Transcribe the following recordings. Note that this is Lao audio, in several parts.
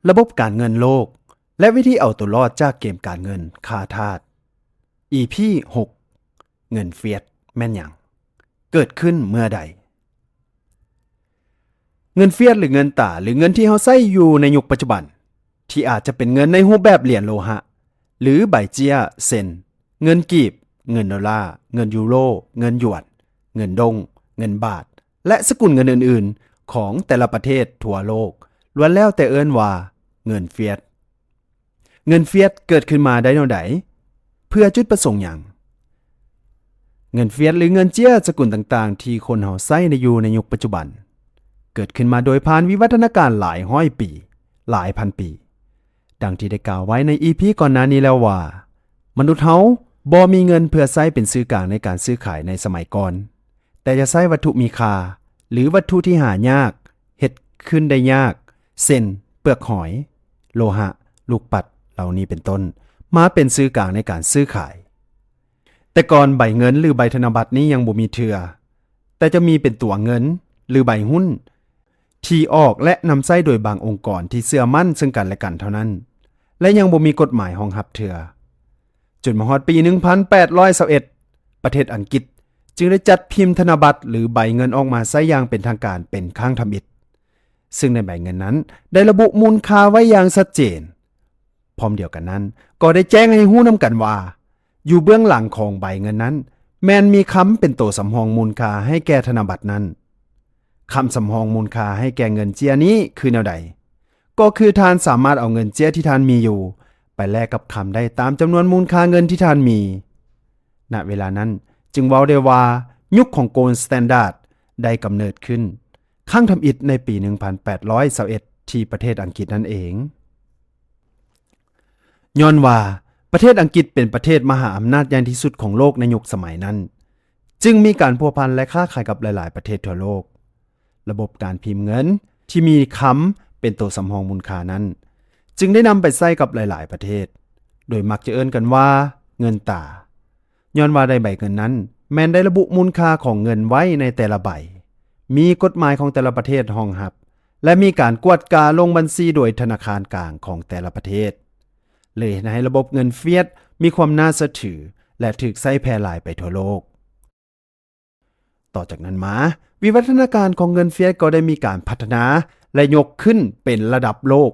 ລະບົບການເງິນໂລກ ແລະ ວິທີເອົາຕົວລອດຈາກເກມການເງິນຄ້າທາດ ອີ ພີ ຫົກ ເງິນຟຽດແມ່ນຫຍັງ? ເກີດຂຶ້ນເມື່ອໃດ? ເງິນຟຽດ ຫຼື ເງິນຕາ ຫຼື ເງິນທີ່ເຮົາໃຊ້ຢູ່ໃນຍຸກປັດຈຸບັນ ທີ່ອາດຈະເປັນເງິນໃນຮູບແບບຫຼຽນໂລຫະ ຫຼື ໃບເຈ້ຍ ເຊັ່ນ ເງິນກີບ, ເງິນໂດລາ, ເງິນຢູໂຣ, ເງິນຢວນ, ເງິນດົງ, ເງິນບາດ ແລະ ສະກຸນເງິນອື່ນໆ ຂອງແຕ່ລະປະເທດທົ່ວໂລກ ລ້ວນແລ້ວແຕ່ເອີ້ນວ່າເງິນຟຽດ. ເງິນຟຽດເກີດຂຶ້ນມາໄດ້ແນວໃດ? ເພື່ອຈຸດປະສົງຫຍັງ? ເງິນຟຽດ ຫຼື ເງິນເຈ້ຍສະກຸນຕ່າງໆ ທີ່ຄົນເຮົາໃຊ້ໃນ ຢູ່ໃນຍຸກປັດຈຸບັນ ເກີດຂຶ້ນມາໂດຍຜ່ານວິວັດທະນາການຫຼາຍຮ້ອຍປີ, ຫຼາຍພັນປີ. ດັ່ງທີ່ໄດ້ກ່າວໄວ້ໃນ ອີ ພີ ກ່ອນໜ້ານີ້ແລ້ວວ່າ ມະນຸດເຮົາບໍ່ມີເງິນເພື່ອໃຊ້ເປັນສື່ກາງໃນການຊື້ຂາຍໃນສະໄໝກ່ອນ, ແຕ່ຈະໃຊ້ວັດຖຸມີຄ່າ ຫຼື ວັດຖຸທີ່ຫາຍາກ, ເຮັດຂຶ້ນໄດ້ຍາກ, ເຊັ່ນ ເປືອກຫອຍ, ໂລຫະ, ລູກປັດ ເຫຼົ່ານີ້ເປັນຕົ້ນ, ມາເປັນສື່ກາງໃນການຊື້ຂາຍ. ແຕ່ກ່ອນໃບເງິນ ຫຼື ໃບທະນະບັດນີ້ຍັງບໍ່ມີເທື່ອ, ແຕ່ຈະມີເປັນຕົວເງິນ ຫຼື ໃບຫຸ້ນ ທີ່ອອກ ແລະ ນຳໃຊ້ໂດຍບາງອົງກອນທີ່ເຊື່ອໝັ້ນເຊິ່ງກັນ ແລະ ກັນເທົ່ານັ້ນ ແລະ ຍັງບໍ່ມີກົດໝາຍຮອງຮັບເທື່ອ. ຈົນມາຮອດປີໜຶ່ງພັນແປດຮ້ອຍຊາວເອັດ ປະເທດອັງກິດຈຶ່ງໄດ້ຈັດພິມທະນະບັດ ຫຼື ໃບເງິນອອກມາໃຊ້ຢ່າງເປັນທາງການເປັນຄັ້ງທຳອິດ, ເຊິ່ງໃນໃບເງິນນັ້ນໄດ້ລະບຸມູນຄ່າໄວ້ຢ່າງຊັດເຈນ. ພ້ອມດຽວກັນນັ້ນ ກໍໄດ້ແຈ້ງໃຫ້ຮູ້ນຳກັນວ່າ ຢູ່ເບື້ອງຫຼັງຂອງໃບເງິນນັ້ນ ແມ່ນມີຄຳເປັນໂຕສຳຮອງມູນຄ່າໃຫ້ແກ່ທະນະບັດນັ້ນ. ຄຳສຳຮອງມູນຄ່າໃຫ້ແກ່ເງິນເຈ້ຍນີ້ຄືແນວໃດ? ກໍຄືທ່ານສາມາດເອົາເງິນເຈ້ຍທີ່ທ່ານມີຢູ່ ໄປແລກກັບຄຳໄດ້ຕາມຈຳນວນມູນຄ່າເງິນທີ່ທ່ານມີ. ນະເວລານັ້ນຈຶ່ງເວົ້າໄດ້ວ່າ ຍຸກຂອງ Gold Standard ໄດ້ກຳເນີດຂຶ້ນຄັ້ງທຳອິດໃນປີໜຶ່ງພັນແປດຮ້ອຍຊາວເອັດ ທີ່ປະເທດອັງກິດນັ້ນເອງ. ຍ້ອນວ່າປະເທດອັງກິດເປັນປະເທດມະຫາອຳນາດໃຫຍ່ທີ່ສຸດຂອງໂລກໃນຍຸກສະໄໝນັ້ນ, ຈຶ່ງມີການພົວພັນ ແລະ ຄ້າຂາຍກັບຫຼາຍໆປະເທດທົ່ວໂລກ. ລະບົບການພິມເງິນທີ່ມີຄຳເປັນໂຕສຳຮອງມູນຄ່ານັ້ນ ຈຶ່ງໄດ້ນຳໄປໃຊ້ກັບຫຼາຍໆປະເທດ, ໂດຍມັກຈະເອີ້ນກັນວ່າເງິນຕາ. ຍ້ອນວ່າໃນໃບເງິນນັ້ນແມ່ນໄດ້ລະບຸມູນຄ່າຂອງເງິນໄວ້ໃນແຕ່ລະໃບ, ມີກົດໝາຍຂອງແຕ່ລະປະເທດຮອງຮັບ ແລະ ມີການກວດກາລົງບັນຊີໂດຍທະນາຄານກາງຂອງແຕ່ລະປະເທດ, ເລີຍເຮັດໃຫ້ລະບົບເງິນຟຽດມີຄວາມໜ້າເຊື່ອຖື ແລະ ຖືກໃຊ້ແຜ່ຫຼາຍໄປທົ່ວໂລກ. ຕໍ່ຈາກນັ້ນມາ, ວິວັດທະນາການຂອງເງິນຟຽດກໍໄດ້ມີການພັດທະນາ ແລະ ຍົກຂຶ້ນເປັນລະດັບໂລກ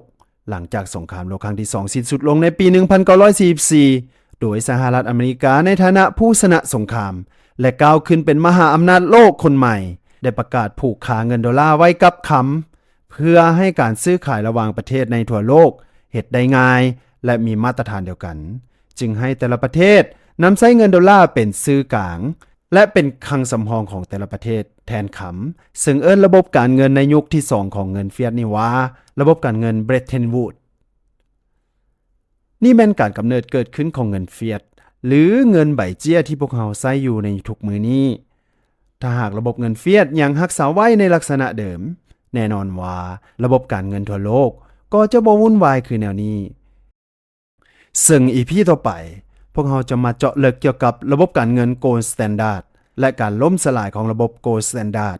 ຫຼັງຈາກສົງຄາມໂລກຄັ້ງທີສອງສິ້ນສຸດລົງໃນປີໜຶ່ງພັນເກົ້າຮ້ອຍສີ່ສິບສີ່ ໂດຍສະຫະລັດອາເມລິກາໃນຖານະຜູ້ຊະນະສົງຄາມ ແລະ ກ້າວຂຶ້ນເປັນມະຫາອຳນາດໂລກຄົນໃໝ່, ໄດ້ປະກາດຜູກຄາເງິນໂດລາໄວ້ກັບຄຳ ເພື່ອໃຫ້ການຊື້ຂາຍລະຫວ່າງປະເທດໃນທົ່ວໂລກເຮັດໄດ້ງ່າຍ ແລະ ມີມາດຕະຖານດຽວກັນ, ຈຶ່ງໃຫ້ແຕ່ລະປະເທດນຳໃຊ້ເງິນໂດລາເປັນສື່ກາງ ແລະ ເປັນຄັງສຳຮອງຂອງແຕ່ລະປະເທດແທນຄຳ, ເຊິ່ງເອີ້ນລະບົບການເງິນໃນຍຸກທີສອງຂອງເງິນຟຽດນີ້ວ່າ ລະບົບການເງິນ Bretton Woods. ນີ້ແມ່ນການກຳເນີດເກີດຂຶ້ນຂອງເງິນຟຽດ ຫຼື ເງິນໃບເຈ້ຍທີ່ພວກເຮົາໃຊ້ຢູ່ໃນທຸກມື້ນີ້. ຖ້າຫາກລະບົບເງິນຟຽດຍັງຮັກສາໄວ້ໃນລັກສະນະເດີມ, ແນ່ນອນວ່າລະບົບການເງິນທົ່ວໂລກກໍຈະບໍ່ວຸ່ນວາຍຄືແນວນີ້. ເຊິ່ງ ອີ ພີ ຕໍ່ໄປ, ພວກເຮົາຈະມາເຈາະເລິກກ່ຽວກັບລະບົບການເງິນ Gold Standard ແລະ ການລົ້ມສະຫຼາຍຂອງລະບົບ Gold Standard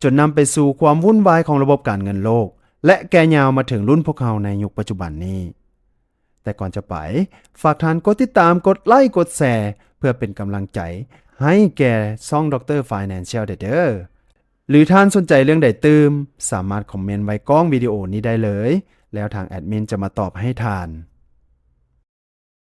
ຈົນນຳໄປສູ່ຄວາມວຸ່ນວາຍຂອງລະບົບການເງິນໂລກ ແລະ ແກ່ຍາວມາເຖິງລຸ້ນພວກເຮົາໃນຍຸກປັດຈຸບັນນີ້. ແຕ່ກ່ອນຈະໄປ, ຝາກທ່ານກົດຕິດຕາມ, ກົດໄລ, ກົດແຊ ເພື່ອເປັນກຳລັງໃຈໃຫ້ແກ່ຊ່ອງ Doctor Financial ໄດ້ເດີ້. ຫຼື ທ່ານສົນໃຈເລື່ອງໃດຕື່ມ, ສາມາດຄອມເມັນໄວ້ກ້ອງວິດີໂອນີ້ໄດ້ເລີຍ, ແລ້ວທາງແອດມິນຈະມາຕອບໃຫ້ທ່ານ.